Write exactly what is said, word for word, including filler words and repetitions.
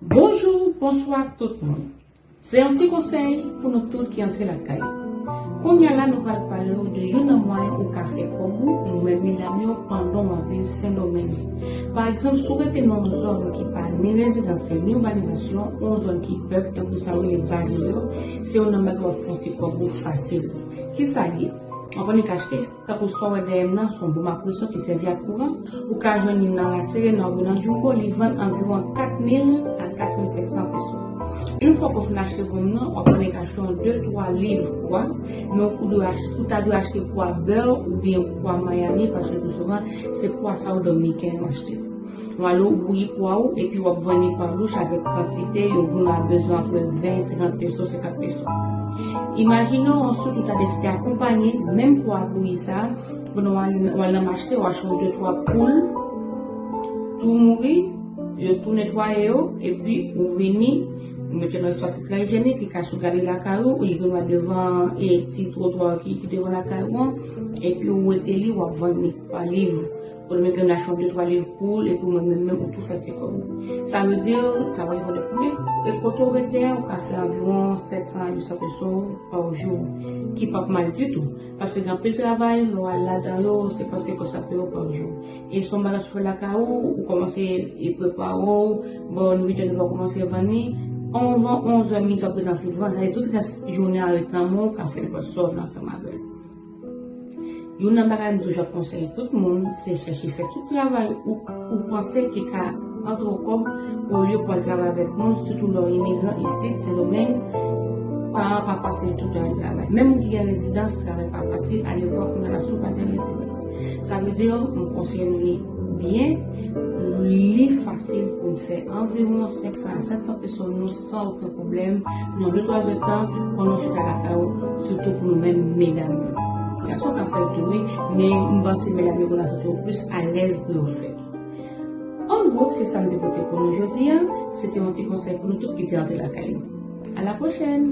Bonjou, bonswa tout moun. Se yon ti konsèy pou nou tout ki antre lakay. Kounye a la, nou pral pale w de youn nan mwayen ou ka fè kòb ou, ou menm medam yo, pandan w ap viv Sendomeng. Pa egzanp, si w rete nan yon zòn ki pa ni rezidansèl, ni ibanizasyon, yon zòn ki pèp, tankou sa yo rele baryo yo, se youn nan bagay w ap fè yon ti kòb ou fasil. Kisa l ye? W ap annik achte, tankou sa w wè dèyè m nan, se yon bonm a presyon ki sèvi ak kouran. Ou ka jwenn li nan La Serena oubyen nan Jumbo, li vann anviwon kat mil a kat mil senk san peso. Yon fwa ke w fin achte bonm nan, w ap annik achte yon de twa liv pwa, men ou dwe ach-, ou ta dwe achte pwa bè oubyen pwa Miami, paske pi souvan, se pwa sa yo Dominiken yo achte. W ale w bouyi pwa ou, epi w ap vann li pa louch avèk kantite yo, moun yo bezwen antre ven, trant peso, senkant peso. Imajine w answit ou ta deside akonpanye menm pwa bouyi sa, pandan w al, w al nan mache, w achte yon de twa poul, tou mouri, yo tou netwaye yo, epi ou vini, ou mete nan espas ki trè ijyenik, ki ka sou galri lakay ou, ou li gen dwa devan e ti twotwa ki, ki devan lakay ou an, epi ou wete li, w ap vann li pa liv. Ou menm gen achte yon de twa liv poul, epi mwen menm, menm ou tou fè ti kòb ou. Sa vle di, sa va rive de konnen, e kote w rete a, ou ka fè anviwon sèt san a uit san peso pa jou, ki p ap mal ditou. Paske gen anpil travay, lè w al ladan yo, se paske kòb sa peye w pa jou. E se yon bagay sou fè lakay ou, ou kòmanse e prepare w, bon, nwit an devan w kòmanse vann li, anvan onz è midi w ap ret anfil vann, sa vle di tout rès jounen an ret nan men w, ou ka fè nenpòt sa w vle ansanm avè l. Youn nan bagay m toujou ap konseye tout moun, se chèche fè tout travay ou, ou panse ki ka antre w kòb, olye pou al travay avèk moun, sitou lè w imigran isit, Sendomeng, tan an pa fasil toutan yon travay. Menm moun ki gen rezidans, travay pa fasil, alevwa kounye a la si w pa gen rezidans. Sa vle di, m konseye nou li byen, li fasil pou n fè anviwon senk san a sèt san peso nou san okenn pwoblèm, nan de twa zè tan, pandan w chita lakay ou, sitou pou nou menm medam yo. Gason ka fè l tou wi, men m panse medam yo konn santi yo plis alèz pou yo fè l. An gwo, se sa m te pote pou nou jodi a. Se te yon ti konsèy pou nou tout ki te antre lakay nou. A la pwochèn!